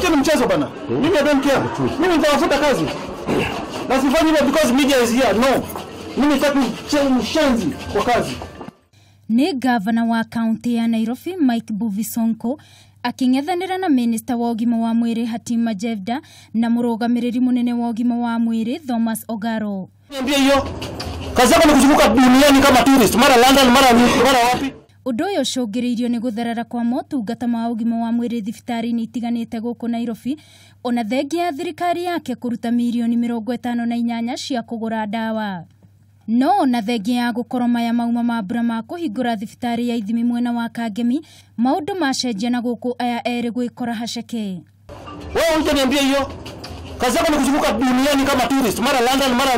Wacha ni mchezo bana. Mimi I don't care. Mimi nitawafuta kazi. Na sifanyi hivyo because media is here. No. Mimi sitaki mshenzi kwa kazi. Ni gavana wa kaunti ya Nairobi Mike Mbuvi Sonko aking'ethanĩra na minista wa ũgima wa mwĩrĩ Hatima Jevda na mũrũgamĩrĩri mũnene wa ũgima wa mwĩrĩ Thomas Ogaro. Niambie hiyo. Kazi yako ni kuzunguka duniani kama tourist, mara London, mara wapi? Ũndũ ũyũ ũcũngĩrĩirio nĩ gũtherera kwa motungata ma ũgima wa mwĩrĩ thibitarĩ-inĩ itiganĩte gũkũ Nairobi, ona thengia ya thirikari yake kũruta mirioni 58 cia kũgũra ndawa. No na thengia ya gũkorwo maya mauma mambura ma kũhingũra thibitarĩ ya ithimi mwena wa Kangemi, maũndũ macenjia na gũkũ aya erĩ gwĩkora haceke. Wewe utaniambia hiyo? Kazi yako ni kuzunguka duniani kama tourist, mara London, mara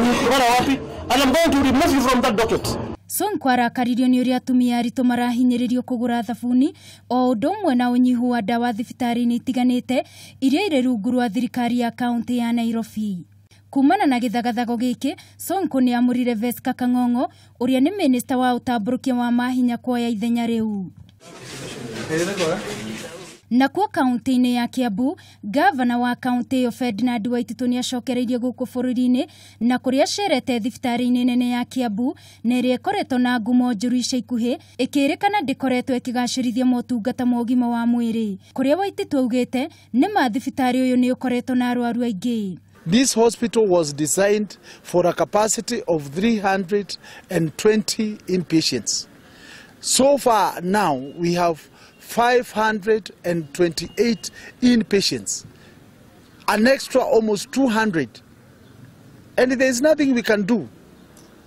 wapi? And I'm going to remove you from that docket. Sonko arakaririo nĩ ũrĩa atumia aritũ marahinyĩrĩrio kũgũra thabuni o ũndũ ũmwe na ũnyihu wa ndawa thibitarĩ-inĩ itiganĩte iria irĩ rungu rwa thirikari ya kaunti ya Nairobi. Kumana na gĩthagathago gĩkĩ, Sonko nĩ amũrire Veska Kang'ong'o ũrĩa nĩ minista wa ũtambũrũkia wa mahinya kuoya ithenya rĩu. Nakuo kaunti-inĩ ya Kiambu, gavana wa kaunti ĩyo Ferdinand Waititu nĩacokereirie gũkũ bũrũri-inĩ na kũrĩa acerete thibitarĩ-inĩ nene ya Kiambu na ĩrĩa ĩkoretwo na ngumo njũru ica ikuhĩ ĩkĩrĩkana ndĩkoretwo ĩkĩgacĩrithia motungata ma ũgima wa mwĩrĩ. Kũrĩa Waititu augĩte nĩ ma thibitarĩ ũyũ nĩ ũkoretwo na arwaru aingĩ. This hospital was designed for a capacity of 320 inpatients. So far now we have 528 inpatients, an extra almost 200. And there is nothing we can do.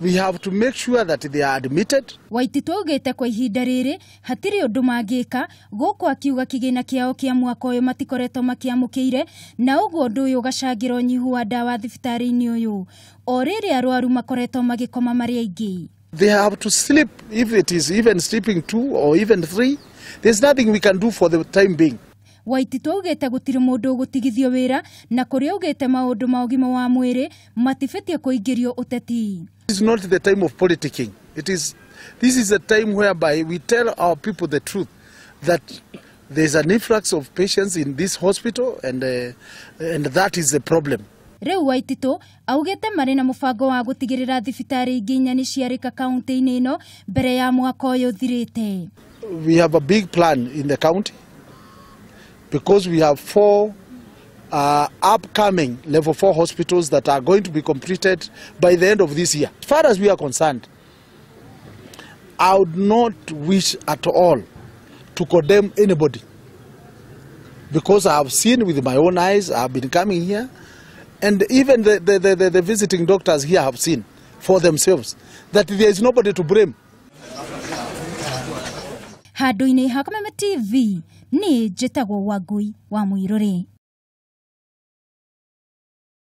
We have to make sure that they are admitted. Waititu augĩte kwa ihinda rĩrĩ hatirĩ ũndũ mangĩka gũkũ akiuga kĩgĩna kĩao kĩa mwaka ũyũ matikoretwo makĩamũkĩire na ũguo ũndũ ũyũ ũgacangĩra ũnyihu wa ndawa thibitarĩ-inĩ ũyũ o rĩrĩ arwaru makoretwo magĩkoma marĩ aingĩ. They have to sleep, if it is even sleeping 2 or even 3. There's nothing we can do for the time being. Waititu augĩte gũtirĩ mũndũ ũgũtigithio wĩra na kũrĩa augĩte maũndũ ma ũgima wa mwĩrĩ matibĩtie kũingĩrio ũteti. This is not the time of politicking. This is a time whereby we tell our people the truth that there's an influx of patients in this hospital and that is the problem. Rĩu Waititu augĩte marĩ na mũbango wa gũtigĩrĩra thibitarĩ ingĩ inya nĩ ciarĩka kaunti-inĩ ĩno mbere ya mwaka ũyũ ũthirĩte. We have a big plan in the county because we have 4 upcoming level 4 hospitals that are going to be completed by the end of this year. As far as we are concerned, I would not wish at all to condemn anybody because I have seen with my own eyes, I have been coming here, and even the visiting doctors here have seen for themselves that there is nobody to blame. Handũ-inĩ ha Kameme TV, niĩ njĩtagwo Wangui wa Mũirũrĩ.